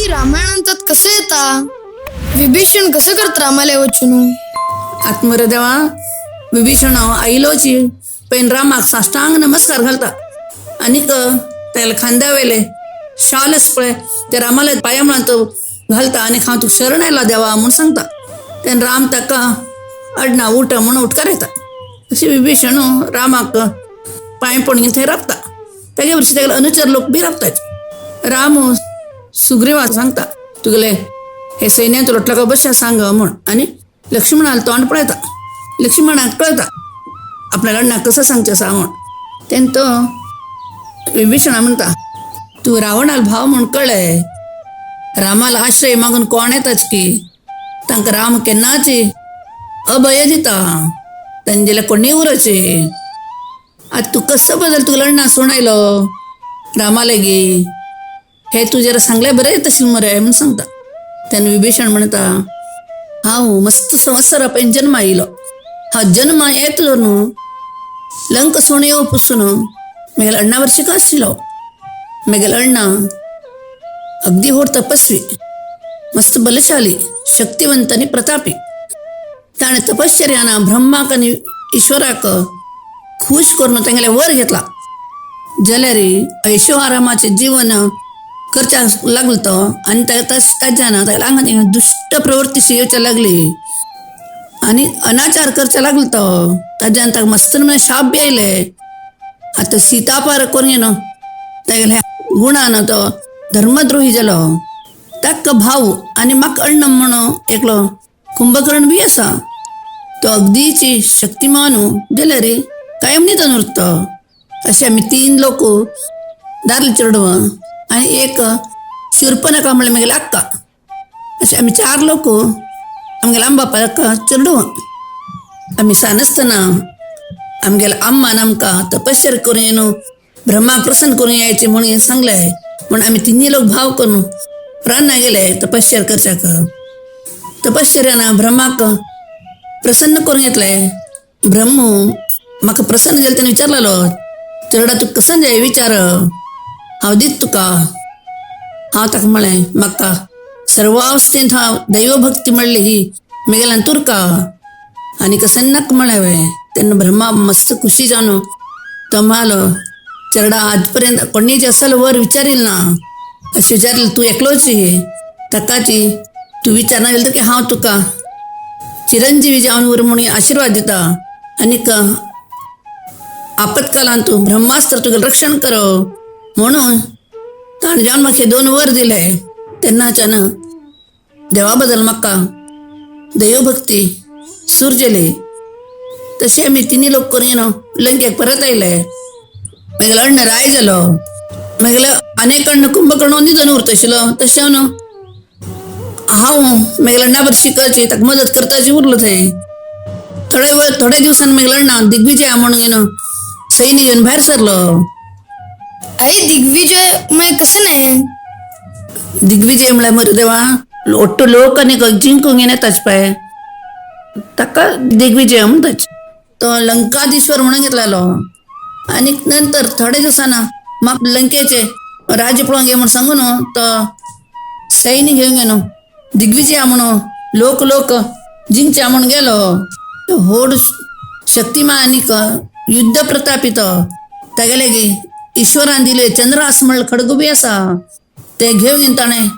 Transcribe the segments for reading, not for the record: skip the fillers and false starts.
रामायणांतात कसं येता? विभीषण कसं करत रामाले वचून? आत्मरे देवा, विभीषण आईलोची पैन रामाक साष्टांग नमस्कार घालता आनीक त्याला खांद्यावेले शालच पळय ते रामाला पाया म्हणून तो घालता आनी हांव तुका शरण आयला देवा म्हूण सांगता. तेन्ना राम ताका अडना उठ म्हणून उठकार येता. अशें विभीषण रामाक पांय पडून थंय राबता. तेगे वर्शी तेगेले अनुचर लोक बी राबतात. राम सुग्रीवा सांगता तुगेले हे सैन्यांत लोटला बशा सांग म्हूण आनी लक्ष्मणाला तोंड पळयता. लक्ष्मणाक कळता आपल्या अण्णाक कसं सांगचें आसा म्हूण. तेन्ना तो विभीषणा म्हणटा तूं रावणाल भाव म्हूण कळ्ळें, रामाला आश्रय मागून कोण येताच की तांकां राम केन्नाच अभय दिता, तांगेले कोणूय उरचे. आतां तूं कसो बदल तुगेलो अण्णा सोण आयलो रामा लागीं, हे तूं जरा सांगलें बरें तशें मरे म्हूण सांगता. तेन्ना विभीषण म्हणटा हांव मस्त संवत्सरा पयलीं जन्म आयलो, हांव जन्म येतलो न्हू लंक सोण येवप पसून म्हगेल्या अण्णा वर्शीक आशिल्लो. म्हगेलो अण्णा अगदी व्हड तपस्वी, मस्त बलशाली, शक्तिवंत आनी प्रतापी. ताणें तपश्चर्यान ब्रह्माक आनी ईश्वराक खूश करून तांगेले वर घेतला. जाल्यार ऐशो आरामाचें जीवन करच्याक लागलो तो आनी ताज्यान तागेल्या आंगांत दुश्ट प्रवृत्ती येवच्या लागली आनी अनाचार करच्या लागलो तो. ताज्यान ताका मस्त नमुने शाप बी आयले. आतां सीतापार करून न्हू तागेल्या गुणान तो धर्मद्रोही जालो. ताका भाव आनी म्हाका अण्ण म्हूण एकलो कुंभकर्ण बी आसा, तो अगदीची शक्तिमान जाल्यार कायम न्हिदून उरता. अशे आमी तीन लोक दादले चेडवां आनी एक शूर्पणखा म्हणल्यार म्हगेली अक्का, अशे आमी चार लोक आमगेल्या आमबापाक चेडवां. आमी सान आसतना आमगेल्या अम्मान आमकां तपश्चर्या करून येवन ब्रह्माक प्रसन्न करून यायचें म्हणून सांगलें म्हूण आमी तिनूय लोक भाव करून रानां गेले तपश्चर्या करच्याक. तपश्चर्यान ब्रह्माक प्रसन्न करून घेतलें. ब्रह्म म्हाका प्रसन्न जालें तेन्ना विचारलेलो चेरडा तुका कसो जाय विचार, हांव दीत तुका. हांव ताका म्हळें म्हाका सर्वावस्थेंत हांव दैवभक्ती म्हणली ही म्हगेल्यान तुरका आनी कशें नाका म्हळें हांवें. तेन्ना ब्रह्मा मस्त खुशी जावन तो म्हणालो चेरडा आजपर्यंत कोणीच असल वर विचारील ना, अशें विचारलें तूं एकलोच ताकाची तूं विचारना जाल्यार की हांव तुका चिरंजीवी जावन उर म्हणून आशिर्वाद दिता आनीक आपत्कालान तूं ब्रह्मास्त्र तुगेलें रक्षण कर म्हणून ताणें जावन म्हाका दोन वर दिले. तेन्नाच्यान देवा बद्दल म्हाका दैवभक्ती सूर जाली. तशें आमी तिनूय लोक करून न्हू लंकेक परत आयले. म्हगेलो अण्ण राय जालो. म्हगेलो आनी अण्ण कुंभकर्ण न्हिदून उरता आशिल्लो तशें न्हू हांव म्हगेल्या अण्णा बरोबर शिकायची ताका मदत करताची उरलो थंय. थोडे वेळ थोड्या दिवसान म्हगेलो अण्णा दिग्विजया म्हणून न्हू सैन्य घेवन भायर सरलो. आई दिग्विजय मागीर कसं नाही? दिग्विजय म्हळ्यार मरे देवा ಒಟ್ಟು लोक आनी जिंकूंक येताच पळय ताका दिग्विजय म्हणटाच. तो लंकाधीश्वर म्हणून घेतलेलो आनी नंतर थोडे दिवसांना म्हाका लंकेचे राज्य पळोवंक ये म्हूण सांगून तो सैन्य घेवन गेलो दिग्विजया म्हणून लोक लोक जिंकच्या म्हूण गेलो. तो व्हड शक्तिमान आनीक युद्ध प्रतापी तो. तागेले ईश्वरान दिले चंद्रास म्हणलं खडगो बी आसा ते घेवन येवन ताणें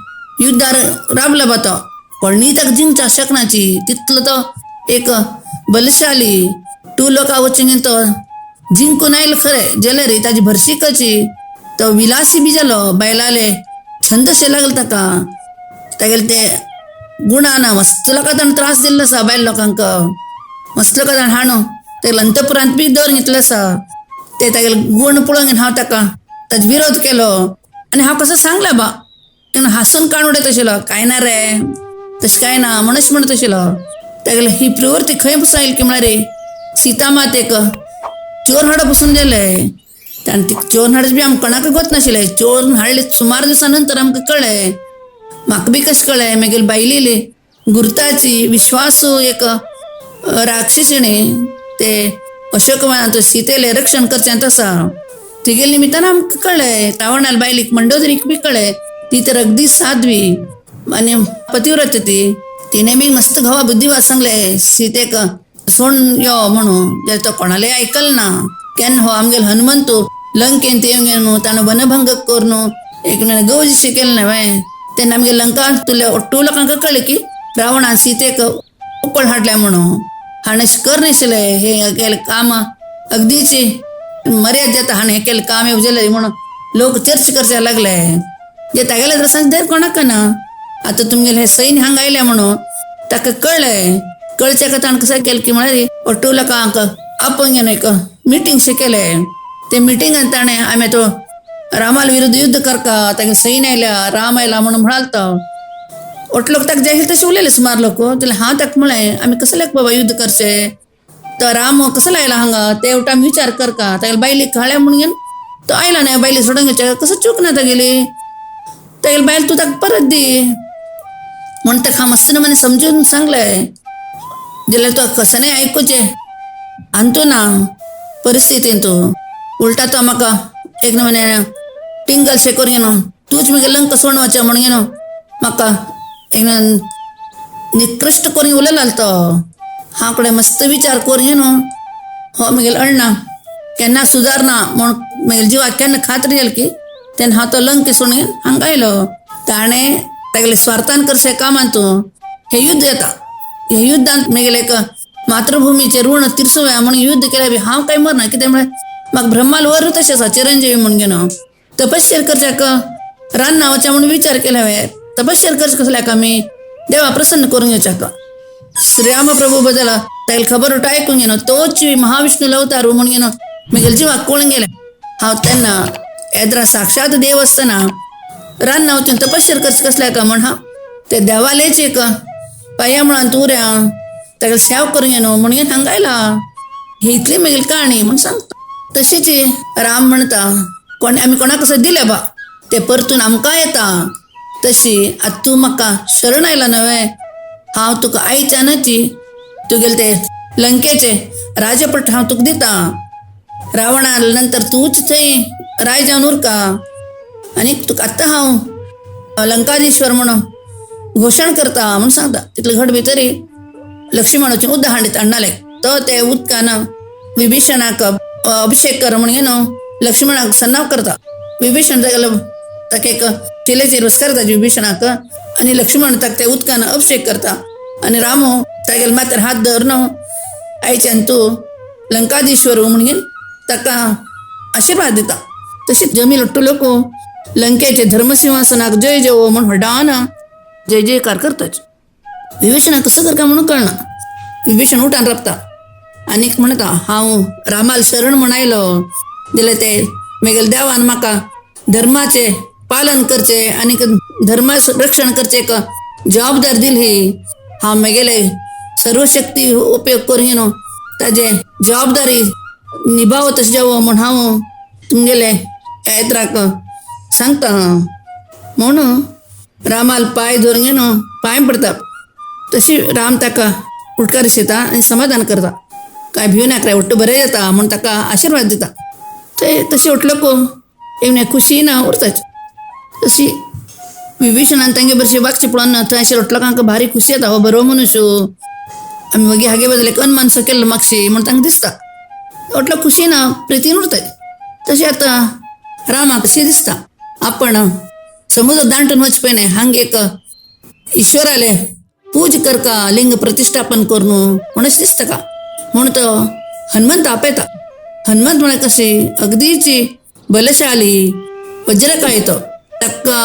युद्धार राबलो बा तो. कोणीय ताका जिंकच्या शकनाची तितलो तो एक बलशाली. टू लोकां वचून तो जिंकून आयलो खरें जाल्यार ताजी भरशीकची तो विलासी बी जालो. बायलाले छंदशे लागले ताका. तागेले ते गुणान मस्त लोकां ताणें त्रास दिल्लो आसा बायल लोकांक, मस्त लोकां ताणें हाणून तागेले अंतपुरांत बी दवर घेतलो आसा. ते तागेले गूण पळोवन हांव ताका ताजो विरोध केलो आनी हांव कसो सांगलें बा तेन्ना हांसून काण उडयत आशिल्लो कांय ना रे तशें कांय ना म्हणूच म्हणत आशिल्लो. तागेले ही प्रवृत्ती खंय पसून आयली की म्हळ्यार सीता मातेक चोर हाडप पसून जालें. आनी ती चोर हाडच बी आमकां कोणाकूय गोत नाशिल्लें. चोर हाडले सुमार दिसां नंतर आमकां कळ्ळें. म्हाका बी कशें कळ्ळें म्हगेली बायलेली गुर्ताची विश्वासू एक राक्षसिणी ते अशोकवनांत सीतेलें रक्षण करचें आसा. तिगेले निमित्तान आमकां कळ्ळें. रावणाल बायलेक मंडोदरीक बी कळ्ळें. ती तर अगदी साध्वी आणि पतिव्रत ती. तिने बी मस्त घोवा बुद्धिवाद सांगले सीतेक सोड यो म्हणून, जर तो कोणालाय ऐकल ना. केन्ना हो आमगेलो हनुमंतू लंकेन येवन न्हू ताणें वनभंग करून एक गवजी शिकेल न्हय, तेन्ना आमगे लंका तुल्या ಒಟ್ಟು लोकांक कळ्ळें की रावणान सीतेक उकळ हाडल्या म्हणून. हाणें कर नाशिल्लें हे केलें काम अगदीच मर्याद जाता, हाणें हें केलें काम येवजलें म्हणून लोक चर्च करचे लागले. जे तागेले ड्रेसान धैर्य कोणाक ना. आतां तुमगेले हे सैन्य हांगा आयल्या म्हणून ताका कळ्ळें. कळच्या ताणें कशें केलें की म्हळ्यार ಒಟ್ಟು लोकांक आपोवन एक मिटींग शे केलें. ते मिटिंगान ताणें आमी तो रामाल विरुद्ध युद्ध करका, तागे सैन्य आयल्या, राम आयला म्हणून म्हणालतो. ಒಟ್ಟು लोक ताका जाय तशें उलयले सुमार लोक. जाल्यार हांव ताका म्हळें आमी कसल्याक बाबा युद्ध करचें, तो राम कसो आयला हांगा ते वटा आमी विचार करका. तागेले बायलेक कळ्ळें म्हणून घेवन तो आयला न्हय, बायले सोडून घेवचें कसो चूक ना तागेली, तागेली बायल तूं ताका परत दी म्हूण ताका हांव मस्त नमुने समजून सांगलें. जाल्यार तो कसं नाही आयकुचें आनी ना परिस्थितीन तूं उलटा तो म्हाका एक नमुने टिंगल शे करून न्हू तूंच मगे लंक सोडून वचें म्हणून न्हू म्हाका एक निकृश्ट करून उलयलो तो. हांव कडेन मस्त विचार करून न्हू हो म्हगेलो अण्णा केन्ना सुदारना म्हूण म्हगेल्या जिवाक केन्ना खात्री जाली की तेन्ना हांव तो लंके सोडून हांगा आयलो. ताणें तागेले स्वार्थान करचें कामान तूं हें युद्ध येता, हे युद्धांत म्हगेलें एक मातृभुमीचें ऋण तिरसुया म्हणून युद्ध केलें बी हांव कांय मरना, कितें म्हळ्यार म्हाका ब्रह्माल वर तशें आसा चिरंजीवी म्हणून घेवन तपश्चर्या करच्याक रान्ना वचचें म्हणून विचार केला हांवें. तपश्चर्या करचें कसल्याक आमी देवा प्रसन्न करून घेवच्याक. श्रीराम प्रभू बदल तागेली खबर उठ आयकून घेवन तोच महाविष्णू अवतार म्हणून घेवन म्हगेल्या जिवाक कळून गेलें. हांव तेन्ना एद्रा साक्षात देव आसतना रान्ना वचून तपश्चर्या करचें कसल्याक म्हण हांव ते देवालेच एक पांया मुळांत उरया तागेले सेवा करून घेवन म्हणून घेवन हांगा आयला. ही इतली म्हगेली काणी म्हूण सांगता. तशीच राम म्हणटा कोण आमी कोणाक कसो दिलें बा ते परतून आमकां येता, तशी आतां तूं म्हाका शरण आयला न्हय, हांव तुका आयच्यानच तुगेले ते लंकेचे राजपट हांव तुका दिता. रावणा नंतर तूंच थंय राय जावन उरका आनी तुका आतां हांव लंकाधीश्वर म्हणून घोशण करता म्हूण सांगता. तितले घट भितरी लक्ष्मण वचून उदक हाडीत अण्णाले तो ते उदकान विभीषणाक अभिषेक कर म्हणून न्हू लक्ष्मणाक सन्नाव करता. विभीषण तागेलो ताका एक शिलेचेर करता विभीषणाक आनी लक्ष्मण ताका ते उदकान अभिषेक करता आनी रामू तागेले माथ्यार हात धर न्हू आयच्यान तूं लंकाधीश्वर म्हणून ताका आशिर्वाद दिता. तशीच जमी लट्टू लोक लंकेचे धर्मसिंहासनाक जय जय म्हूण व्हडान जय जयकार करताच. विभीषणाक कसं करका म्हणून कळना. विभीषण उठान राबता आनीक म्हणटा हांव रामाल शरण म्हूण आयलो, जाल्यार ते म्हगेल्या देवान म्हाका धर्माचें पालन करचें आनीक धर्मा रक्षण करचें एक जबाबदारी दिली. हांव म्हगेले सर्वशक्ती उपयोग करून न्हू ताजे जबाबदारी निभावत तशें जावो म्हूण हांव तुमगेले येत्राक सांगता म्हणून रामाल पांय धरून न्हू पांय पडता. तशी राम ताका उटकार दिता आनी समाधान करता, कांय भिवू नाका उट्ट बरें जाता म्हूण ताका आशिर्वाद दिता. ते तशी उठलो एक खुशी ना उरताच. तशी विभीषणान तांगे बरें वागचें पळोवन थंय अशें लोकांक भारी खुशी येता, हो बरो मनुष्य आमी मागीर हागे बदले अनमान सो केल्लो मागशी म्हूण तांकां दिसता. उठलो खुशी ना प्रितीन उरताय. तशें आतां रामाक कशें दिसता आपण समुद्र दांटून वचपा न्हय, हांगा एक ईश्वराले पूज करका लिंग प्रतिष्ठापन करून म्हूण अशें दिसता का म्हूण तो हनुमंत आपयता. हनुमंत म्हळ्यार कशी अगदीच बलशाली वज्रकाय तो ताका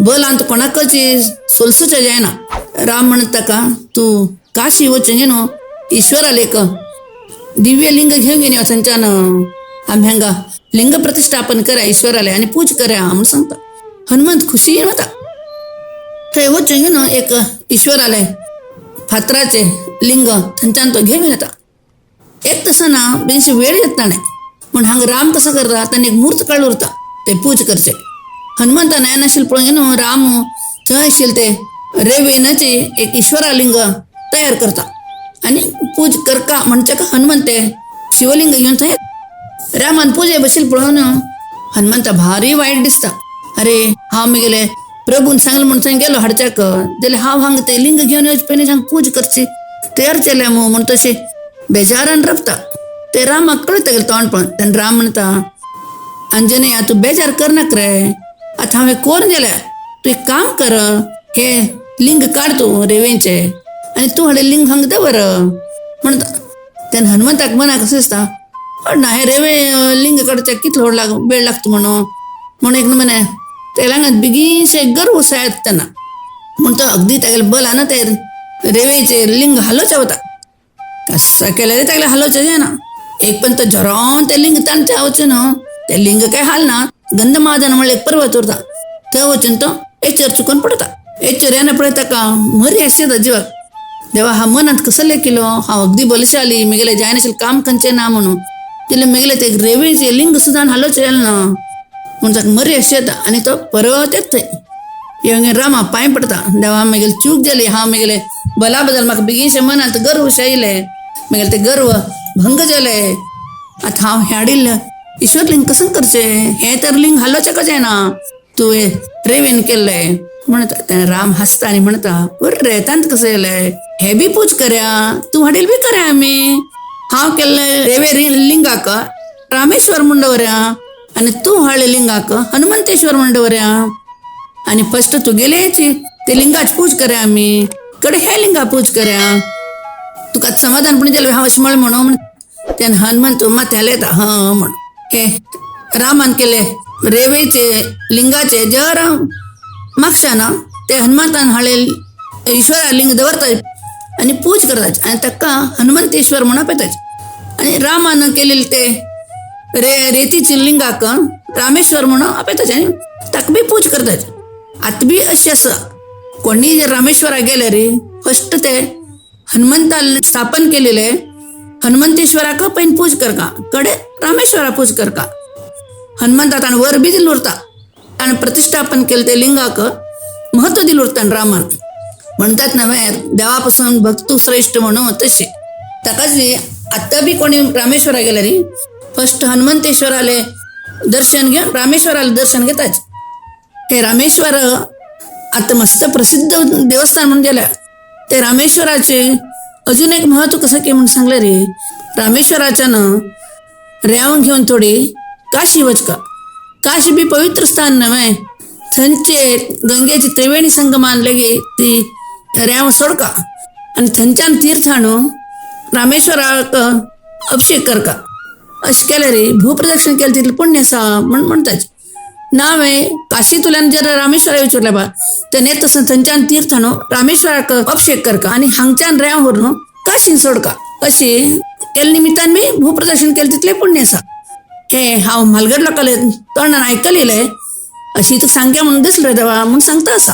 बलांत कोणाकच सोलसूचें जायना. राम म्हणटा ताका तूं काशी वचून न्हू ईश्वराले एक दिव्य लिंग घेवन घेवन यो थंयच्यान आमी हांगा लिंग प्रतिष्ठापन करा ईश्वराले आनी पूज करा म्हूण सांगता. हनुमंत खुशीन वता. थंय वचून न्हू एक ईश्वराले फातराचें लिंग थंयच्यान तो घेवन येता. एक तसो ना बेनशी वेळ येता ताणें म्हूण हांगा राम कसो करता ताणें एक मूर्त काडून उरता ते पूज करचे. हनुमंतान येनाशिल्लें पळोवन न्हू राम थंय आशिल्लें ते रेवेनाचे एक ईश्वरालिंग तयार करता आनी पूज करका म्हणचे हनुमंत ते शिवलिंग घेवन थंय रामान पुजे बशिल्लें पळोवन हनुमंता भारी वायट दिसता. अरे हांव म्हगेले प्रभून सांगलें म्हूण थंय गेलो हाडच्याक जाल्यार हांव हांगा ते लिंग घेवन येवचे पयलीं हांगा पूज करची तयार केल्या मू म्हूण तशें बेजारान रबता. ते रामाक कळटा गेलें तोंड पळोवन. तेन्ना राम म्हणटा, अंजनेया तूं बेजार करनाक रे, आतां हांवें कोण गेल्या, तूं एक काम कर, हे लिंग काड तूं रेवेंचे आनी तूं हाडलें लिंग हांगा दवर म्हणटा. तेन्ना हनुमंताक मनाक कशें दिसता, ना हे रेवे लिंग काडच्याक कितलो व्हड लाग वेळ लागता म्हणून म्हणून एक नमुने तेल्या आंगात बेगीनशें गर्व येता तेन्ना म्हूण तो अगदी तेगेले बलान ते रेवेचे लिंग हालोवचें वता. कसं केल्यार तेगेलें हालोवचें जायना. एक पण तो झरोन ते लिंग तांचे वचून न्हू ते लिंग काय हालना. गंधमादन म्हणल्यार एक पर्वत उरता थंय वचून तो एचर चुकून पडटा. एचर येना पळय ताका मरी आसता येता जिवाक. देवा हा मनांत कसो लेखिलो हांव अगदी बलशाली, मेगेलें जायनाशिल्लें काम खंयचें ना म्हणून, जाल्यार मेगेलें ते रेवेचें लिंग सुद्दां हालोवचें जालें ना म्हूण ताका मरी अशें येता आनी तो परत येता थंय येवन रामा पांय पडटा. देवा मेगेली चूक जाली, हांव मेगेले बला बदल म्हाका बेगीनशें मनांत गर्व येयलें, मेगेलें तें गर्व भंग जालें. आतां हांव हें हाडिल्लें ईश्वरलिंग कसं करचें, हें तर लिंग हालोवचें कशें ना, तुवें रेवेन केल्लें म्हणटा. तेन्ना राम हांसता आनी म्हणटा, रे तांत कसं येयलें, हें बी पूज करया, तूं हाडील बी करया आमी. हांव केल्लें रेवे लिंगाक रामेश्वर म्हूण दवरया आनी तूं हाडलें लिंगाक हनुमंतेश्वर म्हूण दवरया आनी फस्ट तुगेलेची ते लिंगाची पूज करया आमी, कडे हे लिंगा पूज करया, तुका समाधान पण जालें हांव अशें म्हळें म्हणून. तेन्ना हनुमंत माथ्यार येता हं म्हण हे रामान केले रेवेचे लिंगाचे जर मागशान ते हनुमंतान हाडले ईश्वरा लिंग दवरतात आनी पूज करतात आनी ताका हनुमंतेश्वर म्हणून आपयतात. आनी रामान केलेले ते रेतीचे लिंगाक रामेश्वर म्हणून आपयतात आनी ताका बी पूज करतात. आतां बी अशें आसा, कोणी जर रामेश्वराक गेले रे फस्ट ते हनुमंतान स्थापन केलेले हनुमंतेश्वराक पयलीं पूज करका, कडे रामेश्वरा पूज करका. हनुमंता ताणें वर बी दिल्लो उरता, ताणें प्रतिश्ठापन केलें ते लिंगाक महत्व दिलें उरता रामान. म्हणतात न्हय देवा पासून भक्त श्रेश्ठ म्हणून, तशें ताकाच आतां बी कोणी रामेश्वरा गेल्यार फस्ट हनुमंतेश्वराले दर्शन घेवन रामेश्वराले दर्शन घेताच. हे रामेश्वर आतां मस्त प्रसिद्ध देवस्थान म्हणून गेल्या. ते रामेश्वराचे अजून एक महत्व कसं की म्हणून सांगलें रे, रामेश्वराच्यान रेंव घेवन थोडी काशी वचका. काशी बी पवित्र स्थान न्हय, थंयचे गंगेची त्रिवेणी संगमान लेगीत ती रेंव सोडका आनी थंयच्यान तीर्थ हाडून रामेश्वराक अभिषेक करका. अशें केलें रे भूप्रदक्षिण केलें तितलें पुण्य आसा म्हण म्हणटात. नावे काशींतल्यान जर रामेश्वरा विचारलें बा तेन्ना येता आसतना थंयच्यान तीर्थ हाडून रामेश्वराक अभिषेक करका आनी हांगच्यान रेंव व्हरून काशीन सोडका. अशें केल्ले निमित्तान बी भूप्रदक्षिण केलें तितलें पुण्य आसा. हे हांव म्हालगड लोकांले तोंडान आयकलेलें, अशी तुका सांगया म्हणून दिसलें देवा म्हूण सांगता आसा.